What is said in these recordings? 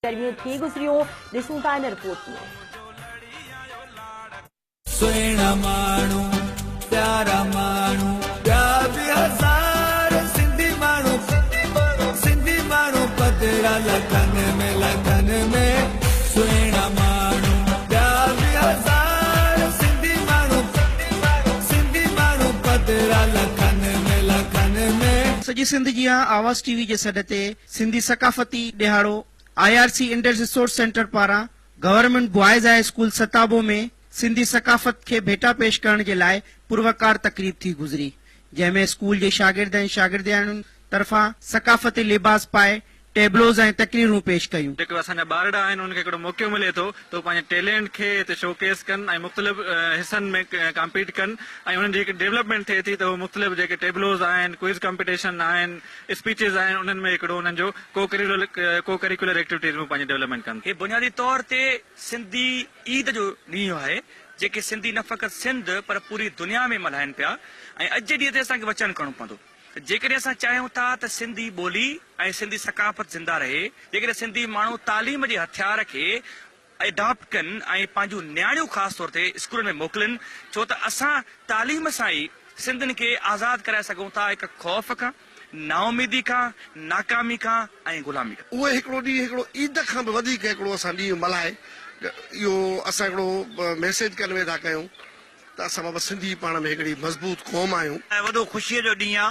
گرميون ٿي گذريون، ڏسون ٿا هن رپورٽ ۾. سهڻا ماڻهو پيارا ماڻهو ٻيا به هزار سنڌي ماڻهو سنڌي ماڻهو پڌرا لکن ۾ لکن ۾ سهڻا ماڻهو ٻيا به هزار سنڌي ماڻهو سنڌي ماڻهو پڌرا لکن ۾ لکن ۾. سڄي سنڌ جيان آواز ٽي وي جي سڏ تي سنڌي ثقافتي ڏهاڙو I R C Indus resource centre پاران government boys high school Satabo ۾ Sindhi ثقافت کي ڀيٽا پيش ڪرڻ جي لاء پروقار تقريب ٿي گذري جنهن ۾ اسڪول جي شاگرد ۽ شاگردياڻين طرفان ثقافتي لباس پائي ٽيبلوز ۽ تقريرون پيش ڪيون. جيڪي اسان جا ٻارڙا آهن انهن کي هڪڙو موقعو ملي ٿو ته هو پنهنجي ٽيلينٽ کي هتي شو ڪيس ڪن ۽ مختلف حصن ۾ ڪامپيٽ ڪن ۽ انهن جي هڪ ڊولپمينٽ ٿئي ٿي ته هو مختلف جيڪي ٽيبلوز آهن ڪوئز ڪامپيٽيشن آهن اسپيچز آهن انهن ۾ هڪڙو انهن جو ڪو ڪو ڪريڪولر ايڪٽيوٽيز ۾ پنهنجي ڊولپمينٽ ڪن. هي بنيادي طور تي سنڌي عيد جو ڏينهن آهي جيڪي سنڌي نه فقط سنڌ پر پوري دنيا ۾ ملهائن پيا ۽ اڄ جي ڏينهن تي اسان کي وچن ڪرڻو پوندو ته جيڪڏهن اسان چاهيون ٿا ته سنڌي ٻولي ۽ سنڌي ثقافت زنده رهي جيڪڏهن سنڌي ماڻهو تعليم جي هٿيار کي اڊاپٽ ڪن ۽ پنهنجون نياڻيون خاص طور تي اسڪولن ۾ موڪلين ڇو ته اسان تعليم سان ئي سنڌين کي آزاد ڪرائي سگهون ٿا هڪ خوف کان، نااميدي کان، ناڪامي کان ۽ غلامي کان. اهو هڪڙو ڏينهن هڪڙو عيد کان به وڌيڪ هڪڙو اسان ڏينهن ملهائي اهو اسان هڪڙو ميسيج ڪنوي ٿا ڪيون ته اسان بابا سنڌي پاڻ ۾ هڪڙي مضبوط قوم آهيون. وڏو خوشيء جو ڏينهن آ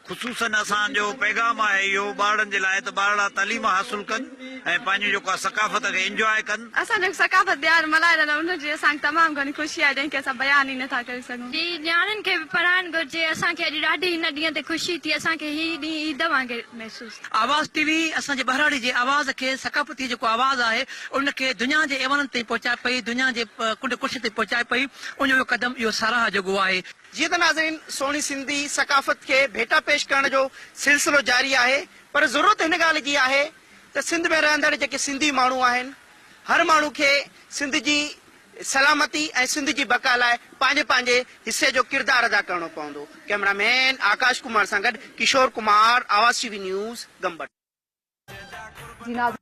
خصوصاً اسان جو پيغام آهي اهو ٻارڙن جي لاء ته ٻارڙا تعليم حاصل ڪن ۽ پنهنجي جيڪو آهي ثقافت کي انجواء ڪن. اسان جيڪو ثقافت ڏهاڙو ملهائي رهيا آهيون ان جي اسان کي تمام گهڻي خوشي آهي جنهن کي اسان بيان ئي نٿا ڪري سگهون. جي نياڻين کي به پڙهائڻ گهرجي اسان کي اڄ ڏاڍي هن ڏينهن تي خوشي ٿي اسان کي هي ڏينهن عيد وانگي محسوس ٿيو. آواز ٽي وي اسان جي ٻهراڙي جي آواز کي ثقافتي جيڪو آواز آهي ان کي دنيا جي ايوانن تائين پهچائي پئي دنيا جي ڪنڊ ڪڙڇ تائين پهچائي پئي ان جو اهو قدم اهو ساراهه جوڳو آهي. جيئن ته ناظرين سهڻي سنڌي ثقافت کي ڀيٽا پيش ڪرڻ جو سلسلو جاري آهي پر ضرورت هن ڳالهه جي آهي ته سنڌ ۾ رهندڙ جيڪي سنڌي ماڻهو آهن هر ماڻهو کي سنڌ جي سلامتي ۽ سنڌ جي بقا لاء پنهنجي پنهنجي حصي جو ڪردار ادا ڪرڻو پوندو ڪئميرا مين آڪاش ڪمار سان گڏ Kishore Kumar Awaz T V news Gambat. جي ناظرين.